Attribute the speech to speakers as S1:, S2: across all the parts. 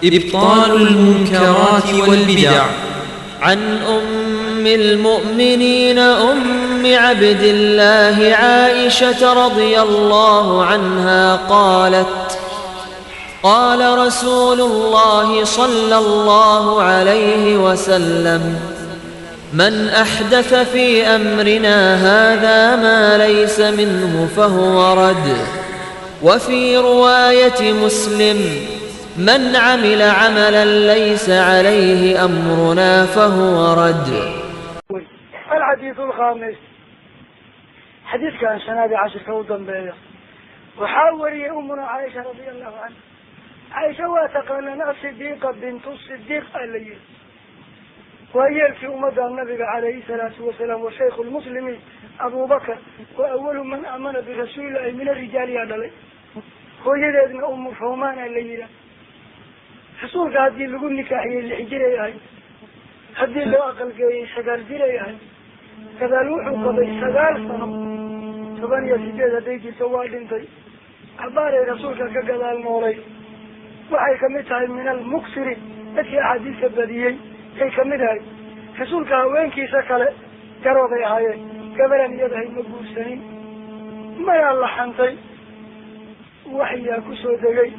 S1: إبطال المنكرات والبدع.
S2: عن أم المؤمنين أم عبد الله عائشة رضي الله عنها قالت: قال رسول الله صلى الله عليه وسلم: من أحدث في أمرنا هذا ما ليس منه فهو رد. وفي رواية مسلم: من عمل عملا ليس عليه أمرنا فهو رد.
S3: الحديث الخامس حديث كان شنابي عشر كودا بيه وحاوري أمنا عائشة رضي الله عنها. عائشة واتقالنا الصديقة بنت الصديق الليل وهي في أمة النبي عليه الصلاة والسلام وشيخ المسلمين أبو بكر وأول من آمن برسول الله من الرجال يا هو أم فهمان الليلة حصول هذه اللي قلنا نكاحية اللي حجري هاي هذه اللي أقل جاي شغال جري هاي كذا لوح قضي شغال سنة 8 هذيك سواد انتي عبارة رسولك كذا المولي وحي كمتها من المكسر التي أحاديث بديهي هي كمتها رسولك وين كيسة كلا جربي هاي قبل أن يدهي مبوسين ما يلا حنتي وحيا كسو دغاي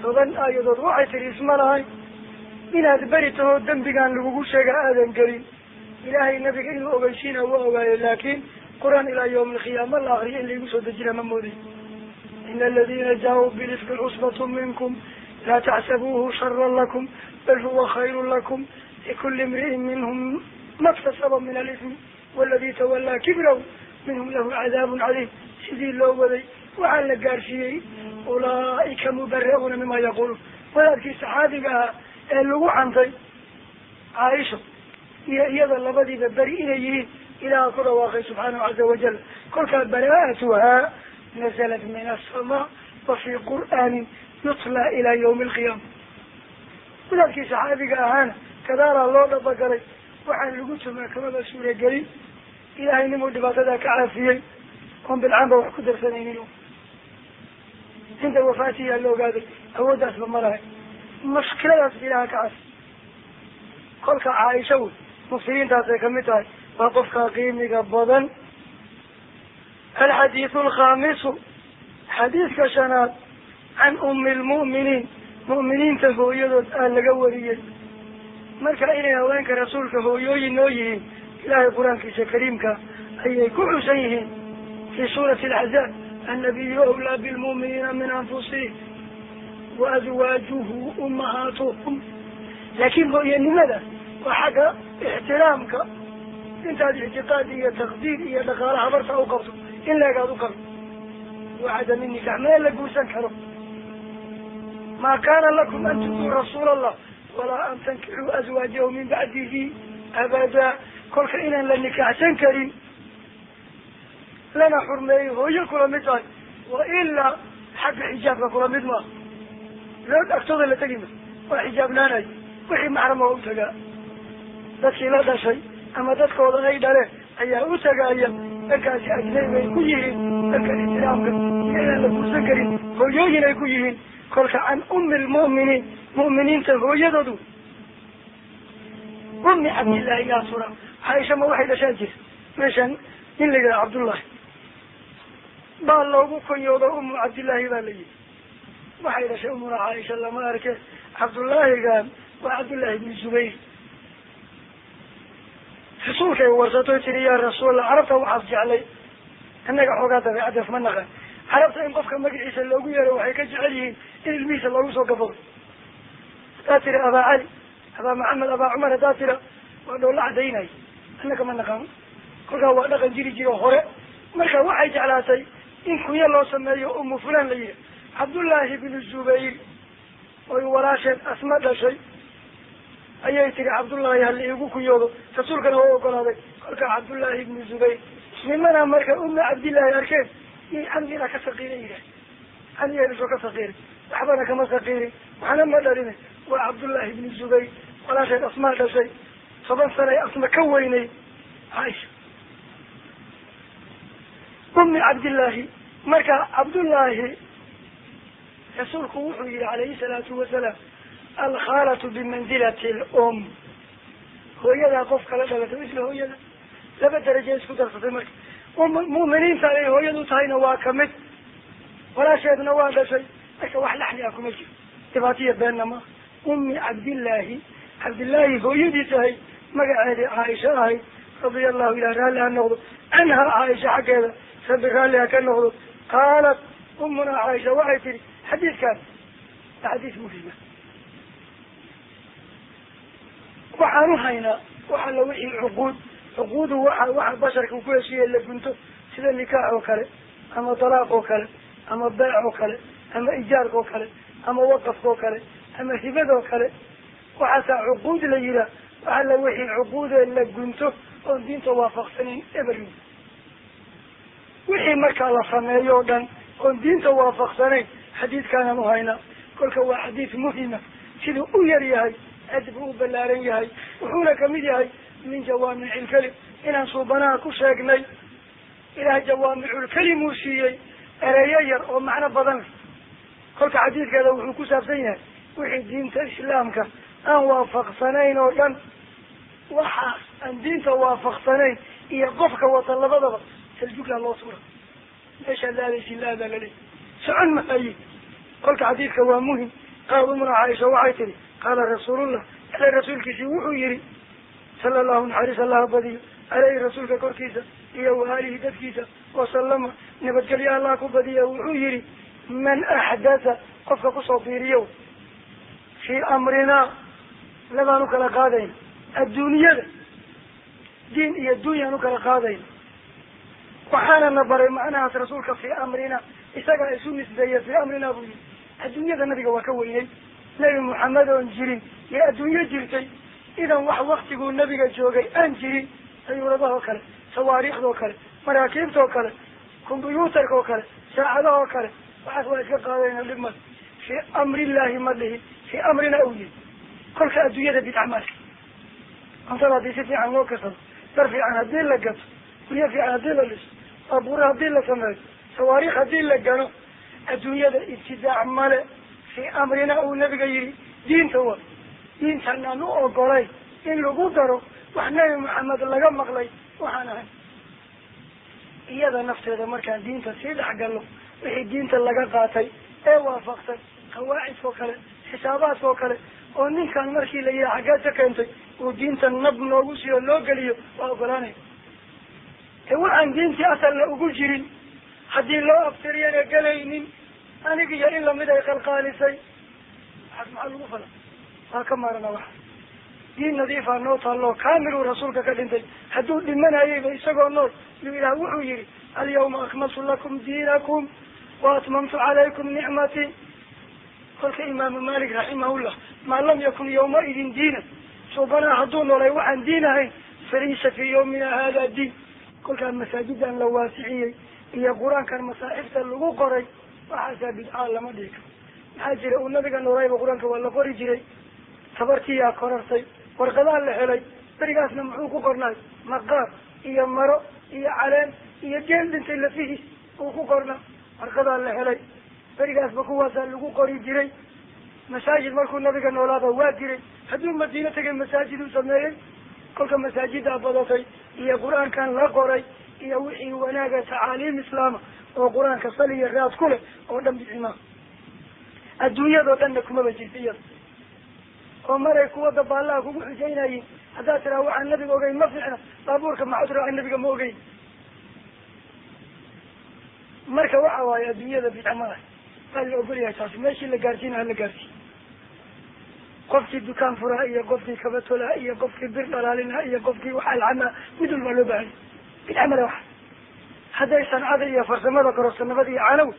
S3: 10 aayadood waxay tiri isma lahayn inaad bari taho dambigan lagugu sheega aadan gelin. Ilaahay nabiga inuu ogeysiina waa ogaaye, laakiin qur-aan ilaa yawm alqiyaama la akriyo in laygu soo dejina ma moodin. Ina aladiina jaa-uu bilifki cusbatu minkum laa taxsabuuhu sharan lakum bal huwa khayrun lakum likulli imri'in minhum maktasaba min alismi waladii tawallaa kibrahu minhum lahu cadaabun cadiim. Sidii loo waday waxaa la gaarsiiyey ulaa'ika mubara'uuna mima yaquuluun. Wadaadkii saxaabiga ahaa ee lagu xantay caaisha iyo iyada labadiiba beri inay yihiin ilaaha ku dhawaaqay subxaanahu caza wajal. Kolkaa baraa'atuhaa nazalat min asamaa wa fii qur'aanin yutlaa ilaa yawmi alqiyaama. Wadaadkii saxaabiga ahaana kadaalaa loo dhabagalay, waxaan lagu tumaa kamaba suuragelin. Ilaahay nimuu dhibaatadaa ka caafiyey oon bilcaanba wax ku darsanaynin. Inta wafaatiyaa la ogaaday awooddaasba ma lahay, mushkiladaas ilaaha ka cafi. Kolka caaisha wey mufsiriintaasay kamid tahay, waa qofka qiimiga badan. Alxadiidu alkhaamisu xadiidka shanaad can ummi lmu'miniin mu'miniinta hooyadood aa laga wariyey. Marka inay haweenka rasuulka hooyooyin noo yihiin ilaahay qur-aankiisa kariimka ayay ku xusan yihiin. في سورة الأحزاب: النبي أولى بالمؤمنين من أنفسهم وأزواجه أمهاتهم. لكن هو لماذا؟ وحق احترامك انت اعتقادية تقديرية دخالها برسة أو قبض إلا قادوا قبض وعدم النكاح ما يلقوا سنكروا. ما كان لكم أن تؤذوا رسول الله ولا أن تنكحوا أزواجه من بعده أبدا. كل إن للنكاح سنكرين لنا حرمي هو كل متى وإلا حق حجابك كل متى لا أكتر اللي تجيبه وحجاب لنا وحي محرمه وتجا بس لا ده شيء أما تذكر هذا أي داره أي وتجا أي أكاس أجنبي كلهم أكاس إسلامك إلا المسكرين هو يجينا كلهم كل عن أم المؤمنين مؤمنين تهو يددو أم عبد الله يا سورة عائشة ما واحدة شاجر مشان إن لقى عبد الله baa loogu kunyoodo umu cabdillaahi baa la yidhi. Waxay dhashay umuna caaisha lama arke cabdullaahigan waa cabdullaahi ibni zubayr. Rasuulkay warsatoy tiri yaa rasuulallah, carabta waxaad jeclay innaga xoogaa dabeecadaas ma naqan. Carabta in qofka magaciisa loogu yeero waxay ka jecel yihiin in ilmihiisa loogu soo gabado. Haddaa tiri abaa cali, abaa maxamed, abaa cumar haddaa tira waa dhoolla cadaynay. Innaga ma naqaan, kolkaa waa dhaqan jiri jiro hore. Marka waxay jeclaatay in kunya loo sameeyo umu fulaan la yihi. Cabdullaahi bnu zubayr oy walaasheed asma dhashay ayay tiri cabdullaahi hala iigu kunyoodo. Rasuulkana waa ogolaaday. Kolkaa cabdullaahi ibnu zubayr nimana marka umma cabdillaahi arkeen yay camdiina ka saqiira yidhaah, camdigeedasoo ka saqiiray waxbana kama saqiirin waxna ma dhalin. Waa cabdullaahi ibnu zubayr walaasheed asmaa dhashay 10 sanay asma ka weynay caaisha. أم عبد الله مركا عبد الله rasuulku wuxuu yidhi calayhi salaatu wasalaam, Alkhaalatu bimanzilati al-um, hooyadaa qof kala dhalatay isla hooyada laba darajo isku darsatay. Marka mu'miniinta ay hooyadu tahayna waa kamid, walaasheedna waa dhashay. Marka wax laxni ah kuma jiro, dhibaatiya beenna maaha. Ummi Cabdillaahi, Cabdillaahi hooyadiis ahayd, magaceedii Caaisha ahayd, radia allahu ilah raalli ha noqdo canha, Caaisha xaggeeda rabbi raalli ha ka noqdo. Qaalat ummuna Caaisha waxay tihi, xadiidkan waa xadiis muhima. Waxaan u haynaa waxa la wixii cuquud, cuquudu waxa basharka ku heshiiye la gunto, sida nikaax oo kale, ama dalaaq oo kale, ama beec oo kale, ama ijaarka oo kale, ama waqafka oo kale, ama hibadoo kale. Waxaasaa cuquud la yihaa. Waxa la wixii cuquudee la gunto oon diinta waafaqsanayn eber, wixii markaa la sameeyo o dhan oon diinta waafaqsanayn xadiidkaanaan u haynaa. Kolka waa xadiis muhima, siduu u yar yahay aad buu u ballaaran yahay, wuxuuna kamid yahay min jawaamicilkelim inaan suubanaha ku sheegnay. Ilaah jawaamiculkelim uu siiyey ereyo yar oo macno badan leh. Kolka xadiidkeeda wuxuu ku saabsan yahay wixii diinta islaamka aan waafaqsanayn oo dhan, waxaas aan diinta waafaqsanayn iyo qofka wata labadaba taljugla loo suura, meeshaad la aadaysin la aadaa laleeyahy, socon maaye. Kolka xadiidka waa muhim. Qaal umuna Caaisha waxay tihi, qaala rasuulullah, ale rasuulkiisii wuxuu yihi sala allahu naxariis allaha badiyo aleyhi rasuulka korkiisa iyo waaalihi dadkiisa wasalama, nabadgelyo allah ku badiya. Wuxuu yihi, man axdatha, qofka kusoo biiriyo, fii amrinaa, labaan u kala qaadayna adduunyada, diin iyo dunyaan u kala qaadayna. Waxaana na baray macnahaas rasuulka fii amrina, isagaa isu nisbeeya fii amrina buu yihi. Adduunyada nabiga waa ka weynay, Nebi Maxamed oon jirin iyo adduunyo jirtay. Idan wax waktiguu nabiga joogay aan jirin, sayuuradahoo kale, sawaariikhdoo kale, maraakiibtoo kale, kombyuutarkaoo kale, saacadahoo kale, waxaas waa iska qaadayna, dhib male. Fii amrillaahi ma dhihin, fii amrina uu yihi. Kolka adduunyada bidca male. Cuntada haddii si fiican loo karsado, dar fiican haddii la gato, guryo fiican haddii la dhiso, baabuura haddii la sameeyo, sawaariikh haddii la gano, adduunyada ibtidaac male. Fii amrina uu nabiga yihi, diinta wa diintan aan u ogolay in lagu daro wax Nebi Maxamed laga maqlay waxaan ahay. Iyada nafteeda markaan diinta sii dhexgalno, wixii diinta laga qaatay ee waafaqsan qawaacidkoo kale, xisaabaadkoo kale, oo ninkan markii la yihi xaggeed ka keentay uu diinta nab noogu siiyo loo geliyo, waa ogolaanaya. Ee waxaan diintii asalna ugu jirin haddii loo abtiriyana gelaynin, anigiyo in lamid ay qalqaalisay, waxaas maxaa lagu fala? Waa ka maarana. Waxa diin nadiifaa noo taalloo kaamiluu rasuulka ka dhintay. Hadduu dhimanayayba isagoo nool yuu ilaah wuxuu yihi, alyawma akmaltu lakum diinakum wa atmamtu calaykum nicmatii. Kolka imaamu Malik raximahullah, maa lam yakun yawmaidin diinan, suubanaa hadduu noolay waxaan diin ahayn falaysa fii yawmina hada diin. Kolkaa masaajidan la waasiciyey iyo qur-aankan masaaxifta lagu qoray, waxaasaa bidcaa lama dhihi karo. Maxaa jira? Uu nabiga noolayba qur-aanka waa la qori jiray, tabartiyaa korartay, warqadaha la helay. Berigaasna muxuu ku qornay? Maqaar iyo maro iyo caleen iyo geel dhintay lafihiis uu ku qornaa. Warqadaa la helay, berigaasba kuwaasaa lagu qori jiray. Masaajid markuu nabiga noolaaba waa jiray, hadduu madiino tegay masaajid uu sameeyey. Kolka masaajidaa badatay iyo qur-aankan la qoray iyo wixii wanaaga tacaaliim islaama oo qur-aanka saliya raad ku leh oo dhan bicimaa, adduunyadoo dhanna kumaba jirta iyada oo maray kuwa dabaallaha kugu xujaynayiin. Haddaad tiraa waxaan nabiga ogeyn ma fiicna, baabuurka maxaad raacay? Nabiga ma ogeyn. Marka waxa waaye adduunyada bidca ma lah, waa la ogol yahay. Taasi meeshii la gaarsiina hala gaarsiiy. Qofkii dukaan furaa iyo qofkii kabatolaa iyo qofkii bir dhalaalinaa iyo qofkii wax alcamaa, mid walbaa loo baahanya. Bidca male waxa hadday sancada iyo farsamada kororsanimada iyo canow,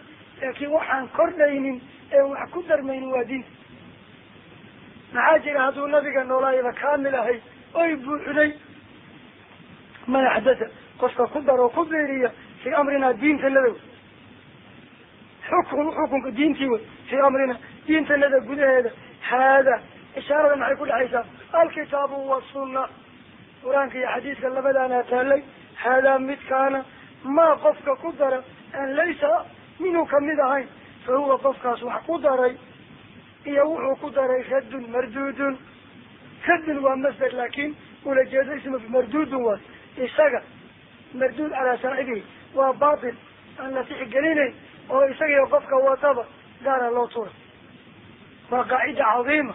S3: laakiin waxaan kordhaynin ee wax ku darmaynin waa diinta. Maxaa jira? Hadduu nabiga noolaayaba kaamil ahay oy buuxday. Man axdatha, qofka ku daro ku biiriya, fii amrinaa, diintanada wey, xukun xukunka diintii wey, fii amrina, diintanada gudaheeda, haada ishaarada maxay ku dhexaysaa? Alkitaabu wasunna, qur-aanka iyo xadiidka labadaanaa taalay. Haadaa midkaana maa qofka ku dara aan laysa minhu kamid ahayn, fa huwa qofkaas wax ku daray iyo wuxuu ku daray raddun marduudun. Raddun waa masdar laakiin ulajeedo ismu marduudun waa isaga marduud calaa saaxibihi, waa baatil aan la tixgelinayn oo isagiyo qofka wataba gaara loo tura. Waa qaacida cadiima.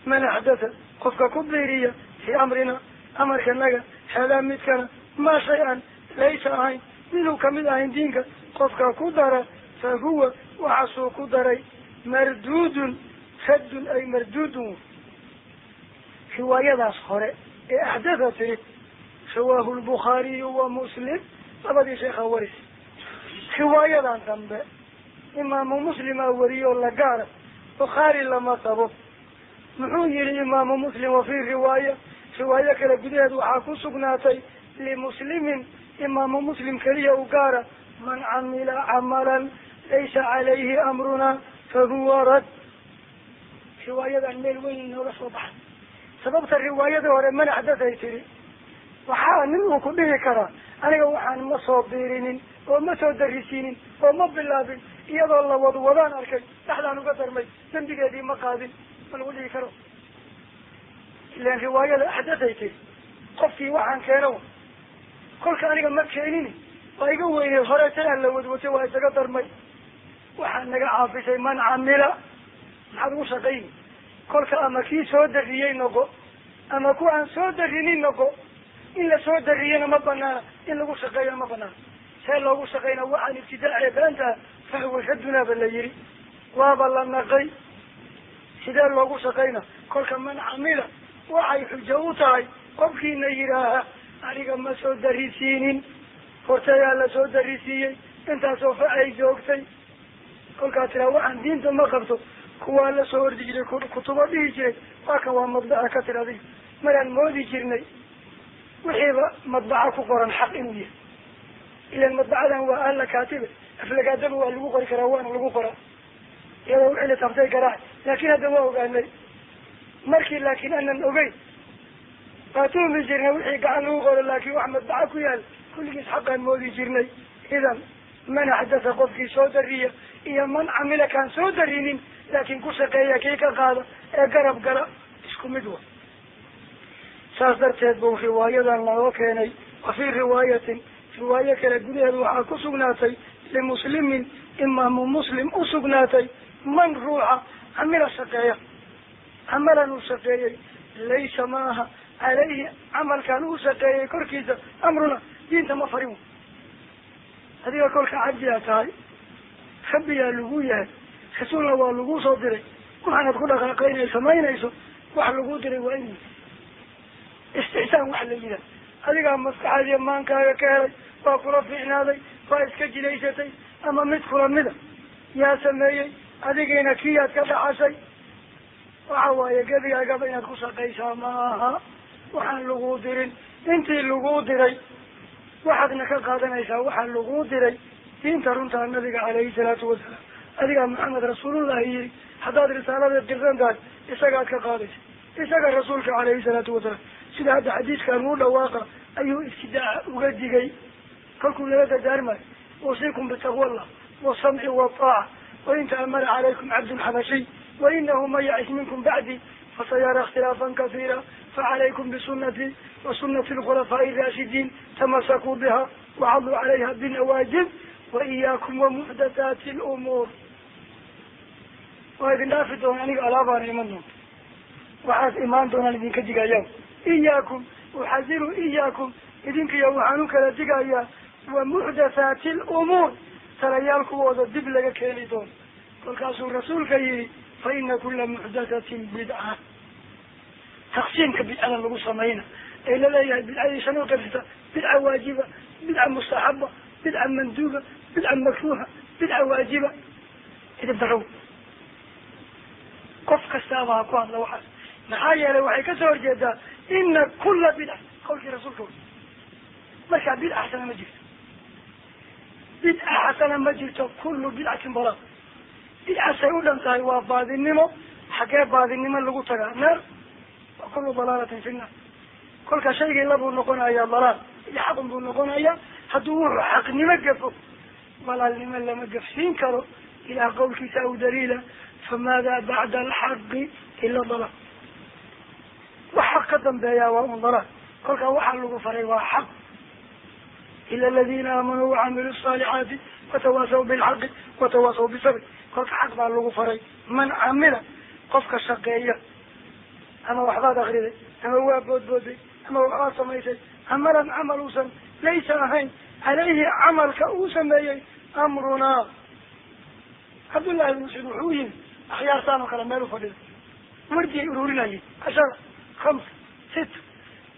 S3: Man axdatha qofka ku biiriya fii amrina amarkanaga haadaa midkana maa shay-an laysa ahayn minuu kamid ahayn diinka qofka ku dara fa huwa waxaasuu ku daray marduudun raddun ay marduudun. Riwaayadaas hore ee axdatha tiri rawaahu lbukhaariyu wa Muslim, labadii sheekha waris. Riwaayadan dambe imaamu Muslimaa wariyoo la gaara, Bukhaari lama qabo. Muxuu yihi imaamu Muslim? Wa fii riwaaya, riwaayo kale gudaheed waxaa ku sugnaatay limuslimin imaamu Muslim keliya u gaara, man camila camalan laysa calayhi amruna fahuwa rad. Riwaayadan meel weyn inooga soo baxay. Sababta riwaayadii hore man axdathay tiri, waxaa nin uu ku dhihi karaa aniga waxaan ma soo biirinin oo ma soo darisiinin oo ma bilaabin, iyadoo la wadwadaan arkay dhexdaan uga darmay, dembigeedii ma qaadin, ma lagu dhihi karo. Ilaan riwaayada axdathay tiri qofkii waxaan keeno, kolka aniga ma keenini, waa iga weyneed hore tanaan la wadwatay waa isaga darmay. Waxaa naga caafisay man camila, maxaad ugu shaqayni? Kolka ama kii soo dariyey noqo ama ku aan soo darinin noqo. In la soo dariyana ma banaana, in lagu shaqeeyana ma banaana. See loogu shaqeyna waxaan ibtidaacee beenta fahuwa radunaaba la yiri, waaba la naqay. Sidee loogu shaqeyna? Kolka man camila waxay xujo u tahay qofkiina yidhaaha aniga ma soo darisiinin, hortayaa la soo darisiiyey, intaasoo facay joogtay. Kolkaa tiraa waxaan diinta ma qabto, kuwaa la soo ordi jiray kutubo dhihi jiray waa kan waa madbaca ka tir adiga. Maraan moodi jirnay wixiiba madbaca ku qoran xaq inuu yahay, ilan madbacadan waa alla kaatibe, aflagaadaba waa lagu qori karaa waana lagu qoraa iyadoo wixii la taabtay garaac. Laakiin hadda waa ogaanay markii, laakiin aanan ogeyn waa tuhmi jirnay wixii gacan lagu qoro, laakiin wax madbaca ku yaal kulligiis xaqaan moodi jirnay. Idan man axdatha qofkii soo dariya iyo man camila kaan soo darinin laakiin ku shaqeeya kii ka qaada ee garab gala isku mid wa. Saas darteed buu riwaayadan loo keenay. Wa fii riwaayatin, riwaayo kale gudaheed waxaa ku sugnaatay limuslimin imaamu Muslim u sugnaatay, man ruuxa camila shaqeeya camalan uu shaqeeyey laysa maaha calayhi camalkan uu shaqeeyey korkiisa amruna, diinta ma farin. Adiga kolka cabdiyaa tahay, rabbiyaa lagu yahay, rasuulna waa lagu soo diray, waxaanaad ku dhaqaaqaynay samaynayso wax lagu diray waa inuu istixsaan wax la yidhaah. Adigaa maskaxaadiyo maankaaga ka helay, waa kula fiicnaaday, waa iska jilaysatay, ama mid kula mida yaa sameeyey, adigiina kiyaad ka dhaxashay. Waxa waaye gebigaagaba inaad ku shaqaysaa maaha waxaan lagu dirin. Intii lagu diray waxaadna ka qaadanaysaa waxaa lagu diray diinta runtaa nabiga calayhi salaatu wasalaam. Adigaa Maxamed rasuulullahi yiri, haddaad risaalada qirsan tahay isagaad ka qaadaysa, isaga rasuulka calayhi salaatu wasalaam. Sida hadda xadiiskan uu dhawaaqa ayuu ibtidaaca uga digay kolkuu nala dardaarmayo, uusiikum bitaqwallah wasamci wataaca wain ta'amara calaykum cabdun xabashiy wainahu man yacish minkum bacdi fasayara ikhtilaafan kasiira facalaykum bisunatii wa sunati alkhulafaa'i raashidiin tamasakuu biha wacaduu calayha binawaajib wa iyaakum wamuxdathaati lumuur. Waa idin dhaafi doona aniga alaabaana iman doonta, waxaas imaan doonaan idinka digayaa. Iyaakum uxadiru iyaakum, idinkiyo waxaan u kala digayaa wa muxdathaati lumuur, talayaal kuwooda dib laga keeni doono. Kolkaasuu rasuulka yihi fa ina kula muxdathatin bidca. Taqsiimka bidcada lagu samayna ee laleeyahay bidcadii shan u qaybsata, bidca waajiba, bidca mustaxaba, bidca manduuba, bidca makruuha, bidca waajiba, idib darow qof kastaaba ha ku hadla waxaas. Maxaa yeelay waxay kasoo horjeedaa ina kula bidca qawlkii rasuulka. Markaa bidca xasana ma jirto, bidca xasana ma jirto, kullu bidcatin dalaal. Bidcasay u dhan tahay waa baadinimo. Xaggee baadinimo lagu tagaa? Naar. Wa kullu dalaalatin fi nnaar. Kolka shaygii labuu noqonayaa dalaal iyo xaqun buu noqonayaa. Hadduu wuxuu xaqnimo gafo, walaalnimo lama gafsiin karo. Ilaah qowlkiisa aw daliila Famaadaa bacda alxaqi ila dalaal. Wax xaq ka dambeeyaa waa un dalaal. Kolkaa waxaa lagu faray waa xaq. Ila aladiina aamanuu wacamiluu saalixaati watawaasaw bilxaqi watawaasaw bisabr. Kolka xaq baa lagu faray. Man camila, qofka shaqeeya, ama waxbaad akriday, ama waa boodbooday, ama waxbaad samaysay, camalan camal uusan laysa ahayn caleyhi camalka uu sameeyey amrunaa. Cabdullahi ibn Mascuud wuxuu yimi akhyaartaan oo kale meel u fadhida, wardiyay ururinayeen 10, 5, 6.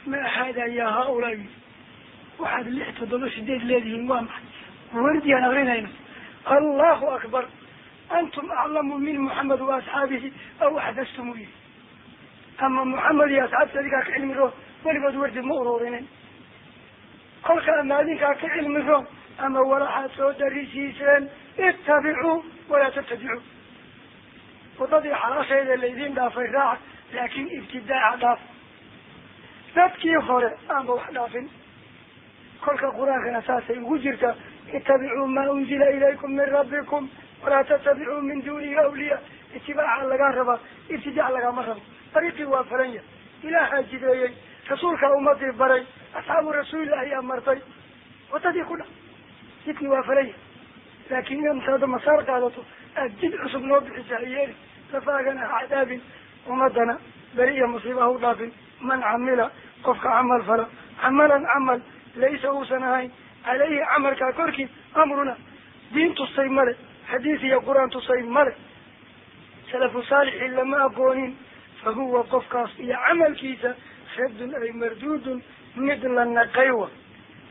S3: Ma haadaa yaa haaulaa, waxaad 6, 7, 8 leedihiin waa maxay? Wardiyaan akrinayna. Allahu akbar, antum aclamu min Muxamed wa asxaabihi aw axdastumu yihi. Ama Muxamed iyo asxaabta adinkaa ka cilmi roon, weligood wardi ma ururinin. Kolka ama adinkaa ka cilmi roon ama walaxaad soo darisiiseen. Ittabicuu walaa tabtadicuu, wadadii xalaasheeda laydin dhaafay raaca, laakiin ibtidaaca dhaaf. Dadkii hore aanba wax dhaafin. Kolka qur-aankana saasay ugu jirtaa, ittabicuu maa unzila ilaykum min rabbikum walaa tattabicuu min duunihi awliya. Itibaaca lagaa rabaa, ibtidaac lagaama rabo. Dariiqii waa faran yahay, ilaahaa jideeyey, rasuulkaa ummadii baray, asxaabu rasuulillahi amartay, wadadii ku dha jidkii waa faran yahay. Laakiin inaad masaado masaar qaadato, aad jid cusub noo bixisa ha yeeli. Lafaagana ha cadaabin, ummadana beri iyo musiiba ha u dhaafin. Man camila, qofka camal fala, camalan camal laysa uusan ahayn caleyhi camalkaa korkii amruna, diin tusay male, xadiis iyo qur-aan tusay male, salafu saalixi lama aqoonin, fa huwa qofkaas iyo camalkiisa raddun ay marduudun, mid la naqay wa.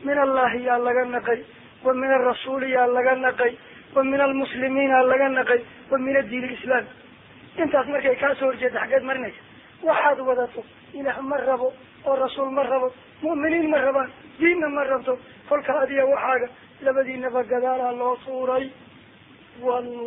S3: Min allahi yaa laga naqay, wa min alrasuuli yaa laga naqay, wa min almuslimiina laga naqay, wa min addiin alislaami. Intaas markay kaa soo horjeeda xaggeed marinaysa, waxaad wadato ilaah ma rabo oo rasuul ma rabo, mu'miniin ma rabaan, diinna ma rabto. Kolka adiga waxaaga labadiinaba gadaalaa loo tuuray.